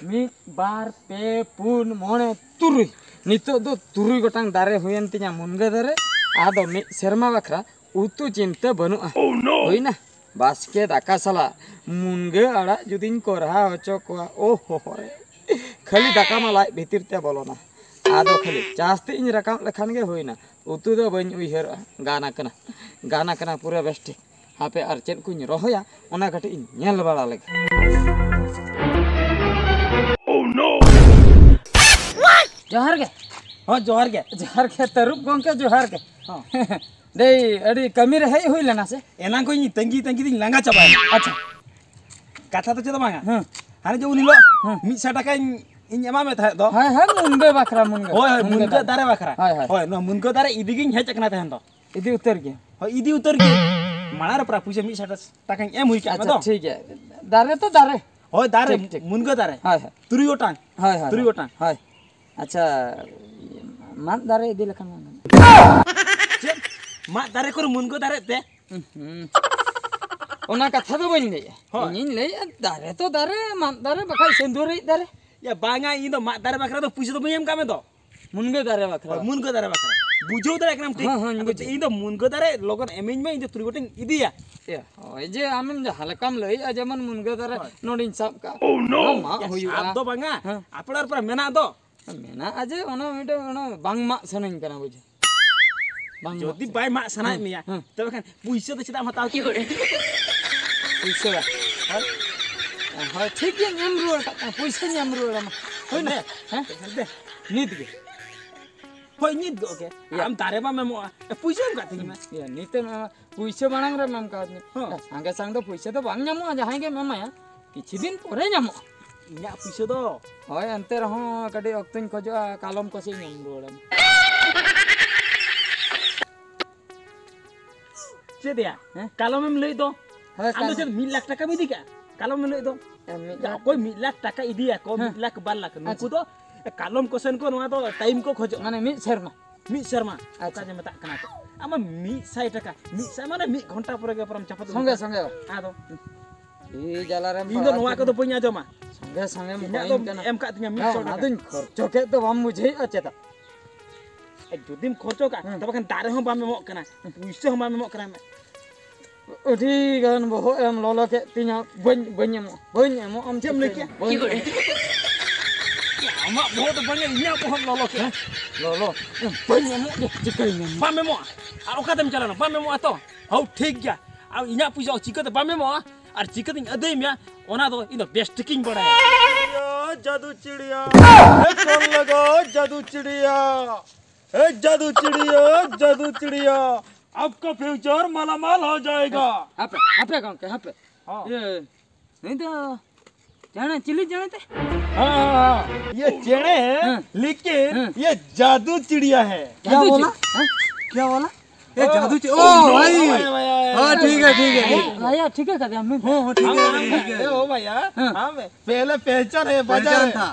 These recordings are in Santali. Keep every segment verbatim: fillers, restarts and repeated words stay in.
ᱢᱤᱫ, ᱵᱟᱨ, ᱯᱮ, ᱯᱩᱱ, ᱢᱚᱬᱮ, ᱛᱩᱨᱩᱭ᱾ ᱱᱤᱛᱚᱜ ᱫᱚ ᱛᱩᱨᱩᱭ ᱜᱚᱴᱟᱝ ᱫᱟᱨᱮ ᱦᱩᱭᱮᱱ ᱛᱤᱧᱟ ᱢᱩᱱᱜᱟᱹ ᱫᱟᱨᱮ᱾ ᱟᱫᱚ ᱢᱤᱫ ᱥᱮᱨᱢᱟ ᱵᱟᱠᱷᱨᱟ ᱩᱛᱩ ᱪᱤᱱᱛᱟᱹ ᱵᱟᱹᱱᱩᱜᱼᱟ᱾ ᱦᱩᱭᱱᱟ ᱵᱟᱥᱠᱮ ᱫᱟᱠᱟ ᱥᱟᱞᱟᱜ ᱢᱩᱱᱜᱟᱹ ᱟᱲᱟᱜ ᱡᱩᱫᱤᱧ ᱠᱚᱨᱦᱟ ᱦᱚᱪᱚ ᱠᱚᱣᱟ, ᱳ ᱦᱳ ᱦᱳ ᱨᱮ, ᱠᱷᱟᱹᱞᱤ ᱫᱟᱠᱟ ᱢᱟ ᱞᱟᱡ ᱵᱷᱤᱛᱤᱨ ᱛᱮ ᱵᱚᱞᱚᱱᱟ᱾ ᱟᱫᱚ ᱠᱷᱟᱹᱞᱤ ᱪᱟᱥ ᱛᱮ ᱤᱧ ᱨᱟᱠᱟᱵ ᱞᱮᱠᱷᱟᱱ ᱜᱮ ᱦᱩᱭᱱᱟ᱾ ᱩᱛᱩ ᱫᱚ ᱵᱟᱹᱧ ᱩᱭᱦᱟᱹᱨᱚᱜᱼᱟ᱾ ᱜᱟᱱ ᱟᱠᱟᱱᱟ, ᱜᱟᱱ ᱟᱠᱟᱱᱟ ᱯᱩᱨᱟᱹ ᱵᱮᱥ ᱴᱷᱤᱠ᱾ ᱦᱟᱯᱮ ᱟᱨ ᱪᱮᱫ ᱠᱚᱧ ᱨᱚᱦᱚᱭᱟ, ᱚᱱᱟ ᱠᱟᱹᱴᱤᱡ ᱤᱧ ᱧᱮᱞ ᱵᱟᱲᱟ ᱞᱮᱜᱮ᱾ ᱡᱚᱦᱟᱨ ᱜᱮ᱾ ᱦᱚᱸ, ᱡᱚᱦᱟᱨ ᱜᱮ᱾ ᱡᱚᱦᱟᱨ ᱜᱮ, ᱛᱟᱹᱨᱩᱵ ᱜᱚᱢᱠᱮ, ᱡᱚᱦᱟᱨ ᱜᱮ᱾ ᱦᱚᱸ᱾ ᱫᱮᱭ, ᱟᱹᱰᱤ ᱠᱟᱹᱢᱤ ᱨᱮ ᱦᱮᱡ ᱦᱩᱭ ᱞᱮᱱᱟ ᱥᱮ? ᱮᱱᱟᱝ ᱠᱷᱚᱱ ᱤᱧ ᱛᱟᱺᱜᱤ ᱛᱟᱺᱜᱤ ᱛᱤᱧ ᱞᱟᱸᱜᱟ ᱪᱟᱵᱟᱭᱮᱱᱟ᱾ ᱟᱪᱪᱷᱟ᱾ ᱠᱟᱛᱷᱟ ᱫᱚ ᱪᱮᱫ ᱦᱚᱸ ᱵᱟᱝᱟ᱾ ᱦᱮᱸ᱾ ᱦᱟᱱᱮ ᱡᱮ ᱩᱱ ᱦᱤᱞᱳᱜ ᱦᱮᱸ᱾ ᱢᱤᱫ ᱥᱟᱭ ᱴᱟᱠᱟᱧ, ᱤᱧ ᱮᱢᱟᱫ ᱢᱮ ᱛᱟᱦᱮᱸᱫ ᱫᱚ᱾ ᱦᱳᱭ, ᱦᱳᱭ, ᱢᱩᱱᱜᱟᱹ ᱵᱟᱠᱷᱨᱟ, ᱢᱩᱱᱜᱟᱹ᱾ ᱦᱳᱭ, ᱦᱳᱭ, ᱢᱩᱱᱜᱟᱹ ᱢᱩᱱᱜᱟᱹ ᱫᱟᱨᱮ᱾ ᱫᱟᱨᱮ ᱵᱟᱠᱷᱨᱟ᱾ ᱦᱳᱭ, ᱦᱳᱭ᱾ ᱦᱳᱭ, ᱱᱚᱣᱟ ᱢᱩᱱᱜᱟᱹ ᱫᱟᱨᱮ ᱤᱫᱤ ᱜᱤᱧ ᱦᱮᱡ ᱟᱠᱟᱱᱟ ᱛᱟᱦᱮᱸᱫ ᱫᱚ᱾ ᱤᱫᱤ ᱩᱛᱟᱹᱨ ᱜᱮ᱾ ᱦᱳᱭ, ᱤᱫᱤ ᱩᱛᱟᱹᱨ ᱜᱮ᱾ ᱢᱟᱲᱟᱝ ᱨᱮ ᱯᱨᱟᱭ ᱯᱩᱭᱥᱟᱹ ᱢᱤᱫ ᱥᱟᱭ ᱴᱟᱠᱟᱧ ᱮᱢ ᱦᱩᱭ ᱠᱟᱜ ᱢᱮ ᱟᱪᱪᱷᱟ, ᱫᱚ᱾ ᱴᱷᱤᱠ ᱜᱮᱭᱟ᱾ ᱫᱟᱨᱮ ᱛᱚ ᱫᱟᱨᱮ᱾ ᱦᱳᱭ, ᱫᱟᱨᱮ, ᱴᱷᱤᱠ, ᱴᱷᱤᱠ᱾ ᱢᱩᱱᱜᱟᱹ ᱫᱟᱨᱮ᱾ ᱦᱳᱭ, ᱦᱳᱭ᱾ ᱛᱩᱨᱩᱭ ᱜᱚᱴᱟᱝ᱾ ᱦᱳᱭ, ᱦᱳᱭ, ᱛᱩᱨᱩᱭ ᱦᱳᱭ᱾ ᱜᱚᱴᱟᱝ᱾ ᱦᱳᱭ᱾ ᱟᱪᱪᱷᱟ, ᱢᱟᱫ ᱫᱟᱨᱮ ᱤᱫᱤ ᱞᱮᱠᱷᱟᱱ ᱢᱟ ᱜᱟᱱᱚᱜ᱾ ᱪᱮᱫ? ᱢᱟᱫ ᱫᱟᱨᱮ ᱠᱚᱨᱮ ᱢᱩᱱᱜᱟᱹ ᱫᱟᱨᱮ ᱛᱮ? ᱦᱩᱸ᱾ ᱚᱱᱟ ᱠᱟᱛᱷᱟ ᱫᱚ ᱵᱟᱹᱧ ᱞᱟᱹᱭᱮᱜᱼᱟ᱾ ᱦᱳᱭ᱾ ᱤᱧᱤᱧ ᱞᱟᱹᱭᱮᱜᱼᱟ, ᱫᱟᱨᱮ ᱛᱚ ᱫᱟᱨᱮ, ᱢᱟᱫ ᱫᱟᱨᱮ ᱵᱟᱠᱷᱟᱡ ᱥᱤᱸᱫᱩᱨᱤᱡ ᱫᱟᱨᱮ᱾ ᱭᱟ, ᱵᱟᱝᱟ, ᱤᱧ ᱫᱚ ᱢᱟᱫ ᱫᱟᱨᱮ ᱵᱟᱠᱷᱨᱟ ᱫᱚ ᱯᱩᱭᱥᱟᱹ ᱫᱚ ᱵᱟᱹᱧ ᱮᱢ ᱠᱟᱜ ᱢᱮ ᱫᱚ᱾ ᱢᱩᱱᱜᱟᱹ ᱫᱟᱨᱮ ᱵᱟᱠᱷᱨᱟ᱾ ᱦᱳᱭ, ᱢᱩᱱᱜᱟᱹ ᱫᱟᱨᱮ ᱵᱟᱠᱷᱨᱟ᱾ ᱵᱩᱡᱷᱟᱹᱣ ᱫᱟᱲᱮᱭᱟᱜ ᱠᱟᱱᱟᱢ ᱴᱷᱤᱠ? ᱦᱮᱸ, ᱦᱮᱸ, ᱟᱫᱚ ᱵᱩᱡᱷᱟᱹᱣ᱾ ᱤᱧ ᱫᱚ ᱢᱩᱱᱜᱟᱹ ᱫᱟᱨᱮ ᱞᱚᱜᱚᱱ ᱮᱢᱟᱹᱧ ᱢᱮ, ᱤᱧ ᱫᱚ ᱛᱩᱨᱩᱭ ᱜᱚᱴᱮᱱ ᱤᱫᱤᱭᱟ᱾ ᱮ, ᱦᱳᱭ, ᱡᱮ ᱟᱢᱮᱢ ᱡᱟᱦᱟᱸ ᱞᱮᱠᱟᱢ ᱞᱟᱹᱭᱮᱜᱼᱟ, ᱡᱮᱢᱚᱱ ᱢᱩᱱᱜᱟᱹ ᱫᱟᱨᱮ ᱦᱳᱭ᱾ ᱱᱚᱰᱮᱧ ᱥᱟᱵ ᱠᱟᱜᱼᱟ, ᱚᱱᱟ ᱢᱟᱜ ᱭᱟ, ᱦᱩᱭᱩᱜᱼᱟ᱾ ᱥᱟᱵ ᱫᱚ ᱵᱟᱝᱟ᱾ ᱦᱮᱸ᱾ ᱟᱯᱲᱟᱨ ᱯᱟᱨᱟ ᱢᱮᱱᱟᱜ ᱫᱚ᱾ ᱢᱮᱱᱟᱜᱼᱟ ᱡᱮ ᱚᱱᱟ ᱢᱤᱫᱴᱟᱝ ᱚᱱᱟ ᱵᱟᱝ ᱢᱟᱜ ᱥᱟᱱᱟᱧ ᱠᱟᱱᱟ, ᱵᱩᱡᱷᱟᱹᱣ᱾ ᱵᱟᱝ ᱡᱩᱫᱤ ᱢᱟᱜ ᱵᱟᱭ ᱢᱟᱜ ᱥᱟᱱᱟᱭᱮᱫ ᱦᱮᱸ, ᱢᱮᱭᱟ, ᱦᱮᱸ᱾ ᱛᱚᱵᱮ ᱠᱷᱟᱱ ᱯᱩᱭᱥᱟᱹ ᱫᱚ ᱪᱮᱫᱟᱜ ᱮᱢ ᱦᱟᱛᱟᱣ ᱠᱮᱫᱟ? ᱯᱩᱭᱥᱟᱹ ᱵᱟᱝ? ᱦᱳᱭ᱾ ᱦᱳᱭ, ᱴᱷᱤᱠ ᱜᱮᱭᱟᱧ ᱮᱢ ᱨᱩᱣᱟᱹᱲ ᱠᱟᱜ ᱛᱟᱢᱟ, ᱯᱩᱭᱥᱟᱹᱧ ᱮᱢ ᱨᱩᱣᱟᱹᱲ ᱟᱢᱟ᱾ ᱦᱩᱭᱱᱟ? ᱫᱮ, ᱦᱮᱸ? ᱫᱮ᱾ ᱱᱤᱛ ᱜᱮ᱾ ᱦᱳᱭ, ᱱᱤᱛ ᱜᱚᱜ ᱜᱮ᱾ ᱭᱟ᱾ ᱟᱢ ᱫᱟᱨᱮ ᱵᱟᱢ ᱮᱢᱚᱜᱼᱟ, ᱮ, ᱯᱩᱭᱥᱟᱹ ᱮᱢ ᱠᱟᱜ ᱛᱤᱧ ᱢᱮ᱾ ᱭᱟ, ᱱᱤᱛᱮᱢ ᱮᱢᱟ, ᱯᱩᱭᱥᱟᱹ ᱢᱟᱲᱟᱝ ᱨᱮᱢ ᱮᱢ ᱠᱟᱣᱫᱤᱧᱟ᱾ ᱦᱚᱸ᱾ ᱥᱟᱸᱜᱮ ᱥᱟᱝ ᱫᱚ ᱯᱩᱭᱥᱟᱹ ᱫᱚ ᱵᱟᱝ ᱧᱟᱢᱚᱜᱼᱟ, ᱡᱟᱦᱟᱸᱭ ᱜᱮᱢ ᱮᱢᱟᱭᱟ, ᱠᱤᱪᱷᱩ ᱫᱤᱱ ᱯᱚᱨᱮ ᱧᱟᱢᱚᱜᱼᱟ᱾ ᱤᱧᱟᱹᱜ ᱯᱩᱭᱥᱟᱹ ᱫᱚ? ᱦᱳᱭ, ᱮᱱᱛᱮ ᱨᱮᱦᱚᱸ ᱠᱟᱹᱴᱤᱡ ᱚᱠᱛᱚᱧ ᱠᱷᱚᱡᱚᱜᱼᱟ, ᱠᱟᱞᱚᱢ ᱠᱚᱥᱮᱡ ᱤᱧ ᱮᱢ ᱨᱩᱣᱟᱹᱲᱟᱢᱟ᱾ ᱪᱮᱫ ᱭᱟ? ᱦᱮᱸ? ᱠᱟᱞᱚᱢᱮᱢ ᱞᱟᱹᱭ ᱫᱚ? ᱦᱳᱭ, ᱟᱢ ᱫᱚ ᱠᱟᱞᱚᱢ᱾ ᱪᱮᱫ ᱢᱤᱫ ᱞᱟᱠᱷ ᱴᱟᱠᱟᱢ ᱤᱫᱤ ᱠᱟᱜᱼᱟ? ᱠᱟᱞᱚᱢᱮᱢ ᱞᱟᱹᱭ ᱫᱚ? ᱮ, ᱢᱤᱫ ᱭᱟ, ᱞᱟᱠᱷ᱾ ᱚᱠᱚᱭ ᱢᱤᱫ ᱞᱟᱠᱷ ᱴᱟᱠᱟ ᱤᱫᱤᱭᱟᱠᱚ, ᱦᱮᱸ᱾ ᱢᱤᱫ ᱞᱟᱠᱷ ᱵᱟᱨ ᱞᱟᱠᱷ, ᱱᱩᱠᱩ ᱟᱪᱪᱷᱟ᱾ ᱫᱚ ᱠᱟᱞᱚᱢ ᱠᱚᱥᱮᱱ ᱠᱚ ᱱᱚᱣᱟ ᱫᱚ ᱴᱟᱭᱤᱢ ᱠᱚ ᱠᱷᱚᱡᱚᱜᱼᱟ᱾ ᱢᱟᱱᱮ ᱢᱤᱫ ᱥᱮᱨᱢᱟ? ᱢᱤᱫ ᱥᱮᱨᱢᱟ᱾ ᱟᱪᱪᱷᱟ᱾ ᱚᱠᱟ ᱡᱮ ᱢᱮᱛᱟᱜ ᱠᱟᱱᱟ ᱠᱚ᱾ ᱟᱢᱟᱜ ᱢᱤᱫ ᱥᱟᱭ ᱴᱟᱠᱟ, ᱢᱤᱫ ᱥᱟᱭ ᱢᱟᱱᱮ ᱢᱤᱫ ᱜᱷᱚᱱᱴᱟ ᱯᱚᱨᱮ ᱜᱮ ᱯᱚᱨᱚᱢ ᱪᱟᱯᱟᱫ ᱥᱚᱸᱜᱮ, ᱩᱰᱩᱠᱚᱜᱼᱟ᱾ ᱥᱚᱸᱜᱮ᱾ ᱟᱫᱚ? ᱮ ᱡᱟᱞᱟ ᱨᱮᱢ ᱤᱧ ᱫᱚ ᱯᱟᱲᱟᱣ ᱱᱚᱣᱟ ᱠᱮᱫ᱾ ᱠᱚᱫᱚ ᱵᱟᱹᱧ ᱟᱸᱡᱚᱢᱟ᱾ ᱥᱟᱸᱜᱮ ᱥᱟᱸᱜᱮᱢ ᱤᱧᱟᱹᱜ ᱠᱚᱭᱤᱧ ᱫᱚ ᱠᱟᱱᱟ᱾ ᱮᱢ ᱠᱟᱜ ᱛᱤᱧᱟᱹ ᱢᱤᱫ ᱦᱮᱸ, ᱥᱚ ᱚᱱᱟ ᱴᱟᱠᱟ᱾ ᱫᱚᱧ ᱠᱷᱚᱨᱪᱚ ᱠᱮᱫ ᱫᱚ ᱵᱟᱢ ᱵᱩᱡᱷᱟᱹᱣᱮᱫᱼᱟ ᱪᱮᱫᱟᱜ? ᱮ, ᱡᱩᱫᱤᱢ ᱠᱷᱚᱨᱪᱚ ᱠᱟᱜ, ᱦᱮᱸ᱾ ᱛᱚᱵᱮ ᱠᱷᱟᱱ ᱫᱟᱜ ᱨᱮᱦᱚᱸ ᱵᱟᱢ ᱮᱢᱚᱜ ᱠᱟᱱᱟ, ᱯᱩᱭᱥᱟᱹ ᱦᱚᱸ ᱵᱟᱢ ᱮᱢᱚᱜ ᱠᱟᱱᱟ᱾ ᱟᱹᱰᱤ ᱜᱟᱱ ᱵᱚᱦᱚᱜ ᱮᱢ ᱞᱚᱞᱚ ᱠᱮᱫ ᱛᱤᱧᱟ, ᱵᱟᱹᱧ, ᱵᱟᱹᱧ ᱮᱢᱚᱜᱼᱟ, ᱵᱟᱹᱧ ᱮᱢᱚᱜᱼᱟ᱾ ᱪᱮᱫ ᱮᱢ ᱞᱟᱹᱭ ᱠᱮᱫᱟ? ᱵᱟᱹᱧ ᱮᱢᱚᱜᱼᱟ᱾ ᱟᱢᱟᱜ ᱵᱚᱦᱚᱜ ᱫᱚ ᱵᱟᱝ, ᱤᱧᱟᱹᱜ ᱵᱚᱦᱚᱜ ᱞᱚᱞᱚ ᱠᱮᱫᱟ᱾ ᱞᱚᱞᱚ? ᱵᱟᱹᱧ ᱮᱢᱚᱜ ᱜᱮ, ᱪᱤᱠᱟᱹᱭ ᱢᱮ? ᱵᱟᱢ ᱮᱢᱚᱜᱼᱟ? ᱟᱨ ᱚᱠᱟᱛᱮᱢ ᱪᱟᱞᱟᱣᱱᱟ? ᱵᱟᱢ ᱮᱢᱚᱜᱼᱟ ᱛᱚ? ᱦᱚᱸ, ᱴᱷᱤᱠ ᱜᱮᱭᱟ᱾ ᱟᱨ ᱤᱧᱟᱹᱜ ᱯᱩᱭᱥᱟᱹ ᱪᱤᱠᱟᱹᱛᱮ ᱵᱟᱢ ᱮᱢᱚᱜᱼᱟ? ᱟᱨ ᱪᱤᱠᱟᱹᱛᱤᱧ ᱟᱹᱫᱟᱹᱭ ᱢᱮᱭᱟ, ᱚᱱᱟ ᱫᱚ ᱤᱧ ᱫᱚ ᱵᱮᱥ ᱴᱷᱤᱠᱤᱧ ᱵᱟᱲᱟᱭᱟ᱾ ᱡᱟᱫᱩ ᱪᱤᱲᱤᱭᱟ, ᱮ ᱠᱚᱱ ᱞᱟᱜᱟ ᱡᱟᱫᱩ ᱪᱤᱲᱤᱭᱟ, ᱮ ᱡᱟᱫᱩ ᱪᱤᱲᱤᱭᱟ, ᱡᱟᱫᱩ ᱪᱤᱲᱤᱭᱟ, ᱟᱯᱠᱟ ᱯᱷᱤᱭᱩᱪᱟᱨ ᱢᱟᱞᱟᱢᱟᱞ ᱦᱳ ᱡᱟᱭᱮᱜᱟ᱾ ᱦᱟᱯᱮ, ᱦᱟᱯᱮ ᱜᱚᱝᱠᱮ, ᱦᱟᱯᱮ᱾ ᱦᱚᱸ᱾ ᱤᱭᱟᱹ, ᱱᱩᱭ ᱫᱚ ᱪᱮᱬᱮ, ᱪᱤᱞᱤ ᱪᱮᱬᱮ ᱛᱮ? ᱦᱮᱸ, ᱦᱮᱸ, ᱦᱮᱸ᱾ ᱤᱭᱟᱹ ᱪᱮᱬᱮ ᱦᱮᱸ᱾ ᱞᱮᱠᱤᱱ ᱦᱮᱸ᱾ ᱤᱭᱟᱹ ᱡᱟᱫᱩ ᱪᱤᱲᱤᱭᱟ ᱦᱮ᱾ क्या बोला? हैं? क्या बोला? ये ओ, जादू ची-, ओ, ओ, भाई। ओ, भाई, भाई, भाई, हाँ, भाई। ठीक है, ठीक है, ठीक है। भैया, ठीक है, कर दिया हमने। हो, हो, ठीक है, ठीक है। ए, ओ भैया, हाँ। हम पहले पहचान है, बाजार पहचान है। था।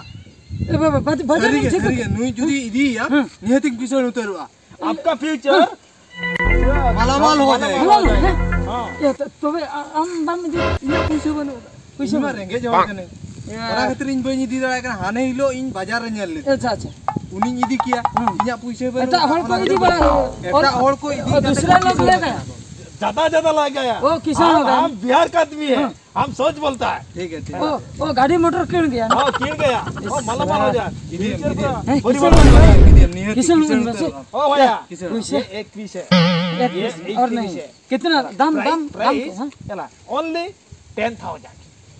ए, बाबा, बाज-, बाजार में ठीक है। ᱥᱟᱹᱨᱤᱜᱮ, ᱱᱩᱭ ᱡᱩᱫᱤ ᱤᱫᱤᱭᱮᱭᱟ, ᱦᱮᱸ᱾ ᱱᱤᱦᱟᱹᱛᱤ ᱯᱩᱭᱥᱟᱹ ᱩᱛᱟᱹᱨᱚᱜᱼᱟ। आपका फ्यूचर ᱦᱮᱸ᱾ ᱢᱟᱞᱟᱢᱟᱞ ᱦᱳ ᱡᱟᱭᱮᱜᱟ। ᱢᱟᱞᱟᱢᱟᱞ, ᱦᱮᱸ? ᱦᱮᱸ᱾ ᱮ, ᱛᱚ-, ᱛᱚᱵᱮ ᱟ-, ᱟᱢ ᱵᱟᱢ ᱤᱫᱤ, ᱤᱧᱟᱹᱜ ᱯᱩᱭᱥᱟᱹ ᱵᱟᱹᱱᱩᱜ ᱟᱠᱟᱫᱟ᱾ ᱯᱩᱭᱥᱟᱹ ᱤᱧ ᱢᱟ ᱵᱟᱹᱱᱩᱜ᱾ ᱨᱮᱸᱜᱮᱡ ᱦᱚᱲ ᱠᱟᱹᱱᱟᱹᱧ᱾ ᱮ᱾ ᱚᱱᱟ ᱠᱷᱟᱹᱛᱤᱨ ᱤᱧ ᱵᱟᱹᱧ ᱤᱫᱤ ᱫᱟᱲᱮᱭᱟᱜ ᱠᱟᱱᱟ᱾ ᱦᱟᱱᱮ ᱦᱤᱞᱳᱜ ᱤᱧ ᱵᱟᱡᱟᱨ ᱨᱮ ᱧᱮᱞ ᱞᱮᱫᱮᱭᱟ᱾ ᱟᱪᱪᱷᱟ, ᱟᱪᱪᱷᱟ᱾ ᱩᱱᱤᱧ ᱤᱫᱤ ᱠᱮᱭᱟ, ᱦᱩᱸ᱾ ᱤᱧᱟᱹᱜ ᱯᱩᱭᱥᱟᱹ ᱵᱟᱹᱱᱩᱜ ᱮᱴᱟᱜ ᱟᱠᱟᱫᱟ, ᱦᱚᱲ ᱠᱚ ᱚᱱᱟ ᱤᱫᱤ ᱠᱷᱟᱹᱛᱤᱨ ᱵᱟᱲᱟ ᱮᱴᱟᱜ ᱦᱚᱲ ᱠᱚ ᱤᱫᱤ ᱚ, ᱠᱟᱛᱮ ᱫᱩᱥᱨᱟ ᱠᱚ ᱞᱳᱜ ᱯᱩᱭᱥᱟᱹ ᱞᱮ ᱵᱟᱹᱱᱩᱜ ᱜᱟᱭᱟ᱾ ᱟᱠᱟᱫᱟ᱾ ज़्यादा ज़्यादा ला गया। वो किसान हम, होगा। हम बिहार का आदमी है। हाँ। हम सोच बोलता है। ठीक है, ठीक है। ओ, ओ, गाड़ी मोटर किण गया ना? हाँ, किण गया। वो माला माल हो जाए। इधर, फ्यूचर इधर। का हैं, परिवार किसान का होगा? इधर, इधर, किसान किसान होगा? होगा? ओ भैया, किसान। ये एक पीस है। एक ये पीस। एक और पीस नहीं। है। कितना दाम, प्राइस, दाम, दाम प्राइस, क्या, हाँ? चला, ओनली टेन थाउजेंड।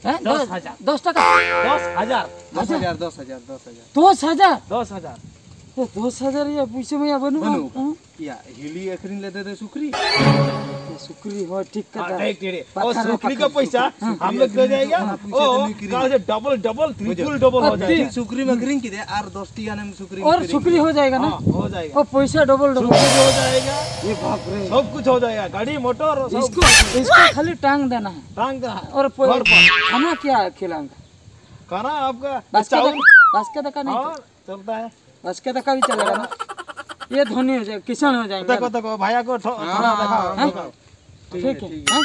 हैं? दस हजार। दस टका? दस हजार। दस हजार, दस हजार, दस हजार। दस हजार? दस हजार। तो दस हजार ये पीस में या बनू? बनू। हाँ? या हिली अखरीन लेते थे सुकरी। तो सुकरी हो, ठीक हाँ, कथा। ठीक, ठीक, ठीक। और पत्थर सुकरी का पत्थर पैसा सुकरी। हाँ। हम लोग दे जाएगा। हाँ, पैसा ओ, तो नहीं करेंगे। कहाँ से डबल, डबल, ट्रिपल डबल हो जाएगा। सुकरी में अखरीन की दे, आर दस टी गाने में सुकरी और में सुकरी करेंगे। हो जाएगा ना? हाँ, हो जाएगा। ओ, पैसा डबल, डबल। सुकरी हो जाएगा। ये बाप रे। सब कुछ हो जाएगा, गाड़ी, मोटर, सब। इसको, इसको खाली टांग देना है। टांग देना है। और प-, घर पर। खाना क्या खिलाएंगे? खाना आपका बास्केट चावल। बास्केट का नहीं हाँ, तो। चलता है। ᱵᱟᱥᱠᱮ ᱫᱟᱠᱟ ᱜᱮ ᱪᱟᱞᱟᱜᱼᱟ ᱱᱟᱜ᱾ ये धनी हो जाए, किसान हो जाएंगे। देखो, देखो, भैया को थो-, हाँ, थोड़ा हाँ, देखो, हाँ, देखो। हाँ। ठीक है, ठीक है, ठीक है, हाँ?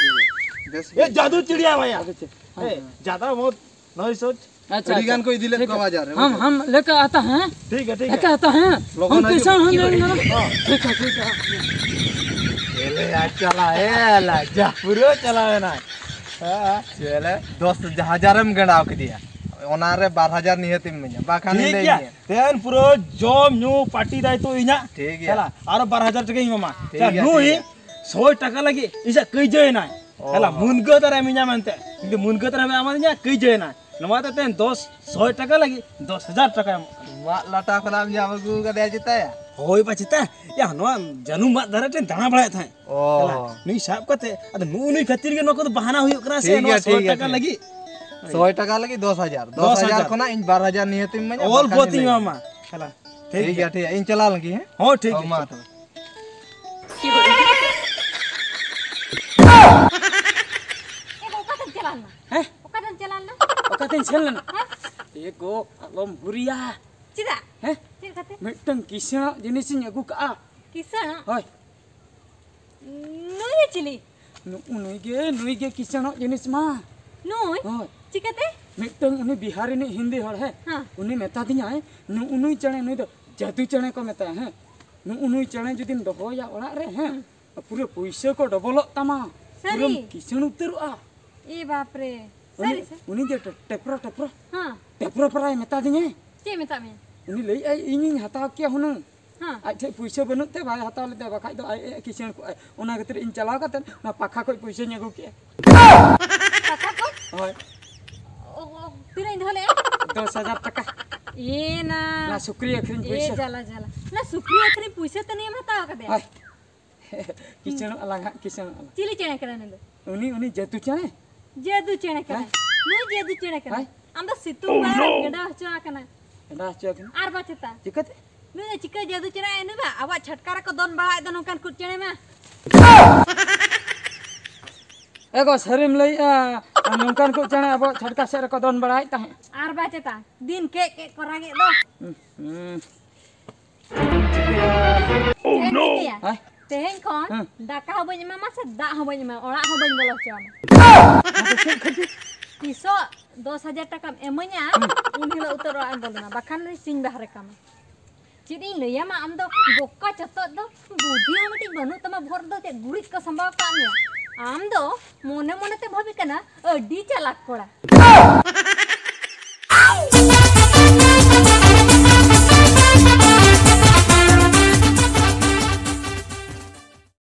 ठीक है। ये जादू चिड़िया है भैया। अच्छा, हाँ। ए, ज्यादा बहुत नहीं सोच। अच्छा, ᱟᱹᱰᱤ ᱜᱟᱱ ᱠᱚ ᱤᱫᱤ ᱞᱮᱫ ᱠᱚᱣᱟ ᱵᱟᱡᱟᱨ ᱨᱮ, ᱦᱟᱢ ᱵᱩᱡᱷᱟᱹᱣ᱾ ᱦᱟᱢ ᱞᱮᱠᱟ ᱟᱛᱟ ᱦᱮᱸ? ᱴᱷᱤᱠ ᱜᱮᱭᱟ, ᱴᱷᱤᱠ ᱜᱮᱭᱟ᱾ ᱞᱮᱠᱟ ᱟᱛᱟ ᱦᱮᱸ? ᱞᱚᱜᱚᱱ ᱦᱟᱢ ᱦᱤᱡᱩᱜ᱾ ᱯᱮᱥᱟ ᱦᱟᱢ ᱦᱮᱸ᱾ ᱴᱷᱤᱠ ᱜᱮᱭᱟ, ᱴᱷᱤᱠ ᱜᱮᱭᱟ᱾ ᱪᱮᱞᱮ ᱟᱡ ᱪᱟᱞᱟᱣ ᱮ ᱞᱟᱡᱟ, ᱯᱩᱨᱟᱹ ᱪᱟᱞᱟᱣ ᱮᱱᱟᱭ᱾ ᱦᱮᱸ, ᱪᱮᱞᱮ ᱫᱚᱥ ᱦᱟᱡᱟᱨ ᱮᱢ ᱜᱟᱸᱰᱟᱣ ᱠᱮᱫᱮᱭᱟ, ᱚᱱᱟ ᱨᱮ ᱵᱟᱨ ᱦᱟᱡᱟᱨ ᱱᱤᱦᱟᱹᱛ ᱮᱢ ᱤᱢᱟᱹᱧᱟ, ᱵᱟᱠᱷᱟᱱ ᱴᱷᱤᱠ ᱤᱧ ᱞᱟᱹᱭ ᱜᱮᱭᱟ᱾ ᱢᱮᱭᱟ᱾ ᱛᱮᱦᱮᱧ ᱯᱩᱨᱟᱹ ᱡᱚᱢ ᱧᱩ ᱯᱟᱨᱴᱤ ᱫᱟᱭᱤᱛᱛᱚ ᱤᱧᱟᱹᱜ᱾ ᱴᱷᱤᱠ ᱜᱮᱭᱟ᱾ ᱦᱮᱞᱟ, ᱟᱨᱚ ᱵᱟᱨ ᱦᱟᱡᱟᱨ ᱴᱟᱠᱟᱧ ᱮᱢᱟᱢᱟ᱾ ᱴᱷᱤᱠ ᱜᱮᱭᱟ, ᱱᱩᱭ ᱴᱷᱤᱠ ᱜᱮᱭᱟ᱾ ᱥᱚᱭ ᱴᱟᱠᱟ ᱞᱟᱹᱜᱤᱫ ᱤᱧ ᱥᱟᱶ ᱠᱟᱹᱭᱡᱟᱹᱭ ᱮᱱᱟᱭ᱾ ᱚ᱾ ᱦᱮᱞᱟ, ᱢᱩᱱᱜᱟᱹ ᱫᱟᱨᱮ ᱮᱢᱟᱹᱧᱟ ᱢᱮᱱᱛᱮ᱾ ᱤᱧ ᱫᱚ ᱢᱩᱱᱜᱟᱹ ᱫᱟᱨᱮ ᱮᱢᱟᱫᱤᱧᱟ, ᱠᱟᱹᱭᱡᱟᱹᱭ ᱮᱱᱟᱭ᱾ ᱱᱚᱣᱟ ᱫᱚ ᱛᱮᱦᱮᱧ ᱫᱚᱥ, ᱥᱚᱭ ᱴᱟᱠᱟ ᱞᱟᱹᱜᱤᱫ ᱫᱚᱥ ᱦᱟᱡᱟᱨ ᱴᱟᱠᱟᱭ ᱮᱢᱚᱜ ᱠᱟᱱᱟ᱾ ᱢᱟᱜ ᱞᱟᱴᱟ ᱠᱷᱚᱱᱟᱜ ᱮᱢ ᱧᱟᱢ ᱟᱹᱜᱩ ᱠᱟᱫᱮᱭᱟ ᱪᱮᱛᱟᱭᱟ? ᱦᱳᱭ ᱵᱟ ᱪᱮᱛᱟ᱾ ᱭᱟ, ᱱᱚᱣᱟ ᱡᱟᱹᱱᱩᱢ ᱢᱟᱜ ᱫᱟᱨᱮ ᱴᱷᱮᱱ ᱫᱟᱬᱟ ᱵᱟᱲᱟᱭᱮᱫ ᱛᱟᱦᱮᱸᱫ᱾ ᱚ᱾ ᱦᱮᱞᱟ, ᱱᱩᱭ ᱥᱟᱵ ᱠᱟᱛᱮ, ᱟᱫᱚ ᱱᱩᱜᱼᱩ ᱱᱩᱭ ᱠᱷᱟᱹᱛᱤᱨ ᱜᱮ ᱱᱚᱣᱟ ᱠᱚᱫᱚ ᱵᱟᱦᱟᱱᱟ ᱦᱩᱭᱩᱜ ᱠᱟᱱᱟ ᱥᱮ, ᱴᱷᱤᱠ ᱱᱚᱣᱟ ᱜᱮᱭᱟ, ᱥᱚᱭ ᱴᱷᱤᱠ ᱜᱮᱭᱟ, ᱴᱟᱠᱟ ᱴᱷᱤᱠ᱾ ᱞᱟᱹᱜᱤᱫ᱾ ᱥᱚᱭ ᱴᱟᱠᱟ ᱞᱟᱹᱜᱤᱫ ᱫᱚᱥ ᱦᱟᱡᱟᱨ᱾ ᱫᱚᱥ ᱦᱟᱡᱟᱨ᱾ ᱫᱚᱥ ᱦᱟᱡᱟᱨ ᱠᱷᱚᱱᱟᱜ ᱤᱧ ᱵᱟᱨ ᱦᱟᱡᱟᱨ ᱱᱤᱦᱟᱹᱛ ᱤᱧ ᱤᱢᱟᱹᱧᱟ, ᱚᱞ ᱵᱟᱠᱷᱟᱱ ᱵᱚᱛ ᱤᱧ ᱞᱟᱹᱭ ᱮᱢᱟᱢᱟ᱾ ᱦᱮᱞᱟ, ᱴᱷᱤᱠ ᱴᱷᱤᱠ ᱜᱮᱭᱟ, ᱜᱮᱭᱟ᱾ ᱴᱷᱤᱠ ᱜᱮᱭᱟ᱾ ᱤᱧ ᱪᱟᱞᱟᱣ ᱞᱮᱱ ᱜᱮ, ᱦᱮᱸ? ᱦᱚᱸ, ᱴᱷᱤᱠ ᱦᱚᱸ, ᱜᱮᱭᱟ, ᱢᱟ ᱴᱷᱤᱠ ᱛᱚᱵᱮ᱾ ᱜᱮᱭᱟ᱾ ᱮ, ᱚᱠᱟᱛᱮᱢ ᱪᱟᱞᱟᱣ ᱞᱮᱱᱟ? ᱦᱮᱸ? ᱚᱠᱟᱛᱮᱢ ᱪᱟᱞᱟᱣ ᱞᱮᱱᱟ? ᱚᱠᱟᱛᱮᱧ ᱥᱮᱱ ᱞᱮᱱᱟ? ᱦᱮᱸ? ᱮ ᱜᱚ, ᱟᱞᱚᱢ ᱦᱩᱨᱤᱭᱟ᱾ ᱪᱮᱫᱟᱜ? ᱦᱮᱸ? ᱪᱮᱫ ᱠᱷᱟᱹᱛᱤᱨ? ᱢᱤᱫᱴᱟᱝ ᱠᱤᱥᱟᱹᱬᱟᱜ ᱡᱤᱱᱤᱥᱤᱧ ᱟᱹᱜᱩ ᱠᱟᱜᱼᱟ᱾ ᱠᱤᱥᱟᱹᱬᱟᱜ? ᱦᱳᱭ᱾ ᱱᱩᱭ ᱫᱚ ᱪᱤᱞᱤ? ᱱᱩᱜᱼᱩ ᱱᱩᱭ ᱜᱮ, ᱱᱩᱭ ᱜᱮ ᱠᱤᱥᱟᱹᱬᱟᱜ ᱡᱤᱱᱤᱥ ᱢᱟ᱾ ᱱᱩᱭ? ᱦᱳᱭ᱾ ᱪᱤᱠᱟᱹᱛᱮ? ᱢᱤᱫᱴᱟᱝ ᱩᱱᱤ ᱵᱤᱦᱟᱨ ᱨᱤᱱᱤᱡ ᱦᱤᱱᱫᱤ ᱦᱚᱲ, ᱦᱮᱸ? ᱦᱮᱸ᱾ ᱩᱱᱤ ᱢᱮᱛᱟ ᱫᱤᱧᱟᱭ, ᱱᱩᱜᱼᱩ ᱱᱩᱭ ᱪᱮᱬᱮ, ᱱᱩᱭ ᱫᱚ ᱡᱟᱹᱫᱩ ᱪᱮᱬᱮ ᱠᱚ ᱢᱮᱛᱟᱭᱟ, ᱦᱮᱸ? ᱱᱩᱜᱼᱩ ᱱᱩᱭ ᱪᱮᱬᱮ ᱡᱩᱫᱤᱢ ᱫᱚᱦᱚᱭᱟ ᱚᱲᱟᱜ ᱨᱮ, ᱦᱮᱸ? ᱦᱩᱸ᱾ ᱯᱩᱨᱟᱹ ᱯᱩᱭᱥᱟᱹ ᱠᱚ ᱰᱚᱵᱚᱞᱚᱜ ᱛᱟᱢᱟ᱾ ᱥᱟᱹᱨᱤ? ᱯᱩᱨᱟᱹᱢ ᱠᱤᱥᱟᱹᱬ ᱩᱛᱟᱹᱨᱚᱜᱼᱟ᱾ ᱮ ᱵᱟᱯ ᱨᱮ᱾ ᱩᱱᱤ, ᱥᱟᱹᱨᱤ ᱥᱮ? ᱩᱱᱤ ᱡᱮ ᱴᱮ-, ᱴᱮᱯᱨᱚ, ᱴᱮᱯᱨᱚ᱾ ᱦᱮᱸ᱾ ᱴᱮᱯᱨᱚ ᱯᱨᱟᱭ ᱢᱮᱛᱟ ᱫᱤᱧᱟᱭ᱾ ᱪᱮᱫ ᱢᱮᱛᱟᱜ ᱢᱮᱭᱟ? ᱩᱱᱤ ᱞᱟᱹᱭᱮᱫᱼᱟᱭ, ᱤᱧᱤᱧ ᱦᱟᱛᱟᱣ ᱠᱮᱭᱟ ᱦᱩᱱᱟᱹᱝ᱾ ᱦᱮᱸ᱾ ᱟᱡ ᱴᱷᱮᱡ ᱯᱩᱭᱥᱟᱹ ᱵᱟᱹᱱᱩᱜ ᱛᱮ ᱵᱟᱭ ᱦᱟᱛᱟᱣ ᱞᱮᱫᱟ, ᱵᱟᱠᱷᱟᱡ ᱫᱚ ᱟᱡ ᱮ ᱠᱤᱥᱟᱹᱬ ᱠᱚᱜᱼᱟᱭ᱾ ᱚᱱᱟ ᱠᱷᱟᱹᱛᱤᱨ ᱤᱧ ᱪᱟᱞᱟᱣ ᱠᱟᱛᱮ ᱚᱱᱟ ᱯᱟᱠᱷᱟ ᱠᱷᱚᱡ ᱯᱩᱭᱥᱟᱹᱧ ᱟᱹᱜᱩ ᱠᱮᱜᱼᱟ᱾ ᱯᱟᱠᱷᱟ ᱠᱚ? ᱦᱳᱭ᱾ ᱚ, ᱚ, ᱛᱤᱱᱟᱹᱜ ᱤᱧ ᱫᱚᱦᱚ ᱞᱮᱜᱼᱟ? ᱫᱚᱥ ᱦᱟᱡᱟᱨ ᱴᱟᱠᱟ᱾ ᱮ ᱱᱟ᱾ ᱚᱱᱟ ᱥᱩᱠᱨᱤ ᱟᱹᱠᱷᱨᱤᱧ ᱮ ᱯᱩᱭᱥᱟᱹ᱾ ᱡᱟᱞᱟ, ᱡᱟᱞᱟ᱾ ᱚᱱᱟ ᱥᱩᱠᱨᱤ ᱟᱹᱠᱷᱨᱤᱧ ᱯᱩᱭᱥᱟᱹ ᱛᱮ ᱱᱤᱭᱟᱹᱢ ᱦᱟᱛᱟᱣ ᱠᱟᱫᱮᱭᱟ? ᱦᱳᱭ᱾ ᱠᱤᱥᱟᱹᱬᱚᱜ ᱟᱞᱟᱝ ᱦᱟᱸᱜ, ᱠᱤᱥᱟᱹᱬᱚᱜ ᱟᱞᱟᱝ᱾ ᱪᱤᱞᱤ ᱪᱮᱬᱮ ᱠᱟᱱᱟᱭ ᱱᱩᱭ ᱫᱚ? ᱩᱱᱤ, ᱩᱱᱤ ᱡᱟᱹᱫᱩ ᱪᱮᱬᱮ᱾ ᱡᱟᱹᱫᱩ ᱪᱮᱬᱮ ᱠᱟᱱᱟᱭ᱾ ᱦᱮᱸ? ᱱᱩᱭ ᱡᱟᱹᱫᱩ ᱪᱮᱬᱮ ᱠᱟᱱᱟᱭ᱾ ᱦᱮᱸ? ᱟᱢ ᱫᱚ ᱥᱤᱛᱩᱝ ᱵᱮᱲᱟ ᱨᱮᱢ ᱜᱟᱸᱰᱟᱣ ᱦᱚᱪᱚ ᱟᱠᱟᱱᱟ᱾ ᱜᱟᱸᱰᱟᱣ ᱦᱚᱪᱚ ᱟᱠᱟᱱᱟ᱾ ᱟᱨ ᱵᱟ ᱪᱮᱛᱟ? ᱪᱤᱠᱟᱹᱛᱮ? ᱱᱩᱭ ᱫᱚ ᱪᱤᱠᱟᱹ ᱡᱟᱹᱫᱩ ᱪᱮᱬᱮ ᱱᱩᱭ ᱢᱟ? ᱟᱵᱚᱣᱟᱜ ᱪᱷᱟᱴᱠᱟ ᱨᱮᱠᱚ ᱫᱚᱱ ᱵᱟᱲᱟᱭᱮᱫ ᱫᱚ ᱱᱚᱝᱠᱟᱱ ᱠᱚ ᱪᱮᱬᱮ ᱢᱟ᱾ ᱮ ᱜᱚ, ᱥᱟᱹᱨᱤᱢ ᱞᱟᱹᱭᱮᱜᱼᱟ, ᱱᱚᱝᱠᱟᱱ ᱠᱚ ᱪᱮᱬᱮ ᱟᱵᱚᱣᱟᱜ ᱪᱷᱟᱴᱠᱟ ᱥᱮᱫ ᱨᱮᱠᱚ ᱫᱚᱱ ᱵᱟᱲᱟᱭᱮᱫ ᱛᱟᱦᱮᱸᱫ? ᱟᱨ ᱵᱟ ᱪᱮᱛᱟ? ᱫᱤᱱ ᱠᱮᱜ ᱠᱮᱜ ᱠᱚ ᱨᱟᱜᱮᱫ ᱫᱚ᱾ ᱦᱩᱸ, ᱦᱩᱸ᱾ ᱪᱮᱫ ᱮᱢ ᱪᱤᱠᱟᱹᱭᱟ? ᱦᱮᱸ? ᱛᱮᱦᱮᱧ ᱠᱷᱚᱱ ᱦᱮᱸ᱾ ᱫᱟᱠᱟ ᱦᱚᱸ ᱵᱟᱹᱧ ᱮᱢᱟᱢᱟ ᱥᱮ ᱫᱟᱜ ᱦᱚᱸ ᱵᱟᱹᱧ ᱮᱢᱟᱢᱟ, ᱚᱲᱟᱜ ᱦᱚᱸ ᱵᱟᱹᱧ ᱵᱚᱞᱚ ᱦᱚᱪᱚᱣᱟᱢᱟ᱾ ᱟᱫᱚ ᱪᱮᱫ ᱠᱷᱟᱹᱛᱤᱨ? ᱛᱤᱥᱚᱜ ᱫᱚᱥ ᱦᱟᱡᱟᱨ ᱴᱟᱠᱟᱢ ᱮᱢᱟᱹᱧᱟ, ᱩᱱ ᱦᱤᱞᱳᱜ ᱩᱛᱟᱹᱨ ᱚᱲᱟᱜ ᱮᱢ ᱵᱚᱞᱚᱱᱟ, ᱵᱟᱠᱷᱟᱱ ᱱᱩᱭ ᱥᱤᱧ ᱵᱟᱦᱨᱮ ᱠᱟᱢᱟ᱾ ᱪᱮᱫ ᱤᱧ ᱞᱟᱹᱭᱟᱢᱟ, ᱟᱢ ᱫᱚ ᱵᱚᱠᱟ ᱪᱚᱛᱚᱫ ᱫᱚ, ᱵᱩᱫᱷᱤ ᱦᱚᱸ ᱢᱤᱫᱴᱤᱡ ᱵᱟᱹᱱᱩᱜ ᱛᱟᱢᱟ, ᱵᱷᱚᱨ ᱫᱚ ᱪᱮᱫ ᱜᱩᱨᱤᱡ ᱠᱚ ᱥᱟᱢᱵᱟᱣ ᱠᱟᱜ ᱢᱮᱭᱟ? ᱟᱢ ᱫᱚ ᱢᱚᱱᱮ ᱢᱚᱱᱮ ᱛᱮ ᱵᱷᱟᱵᱤ ᱠᱟᱱᱟ ᱟᱹᱰᱤ ᱪᱟᱞᱟᱠ ᱠᱚᱲᱟ᱾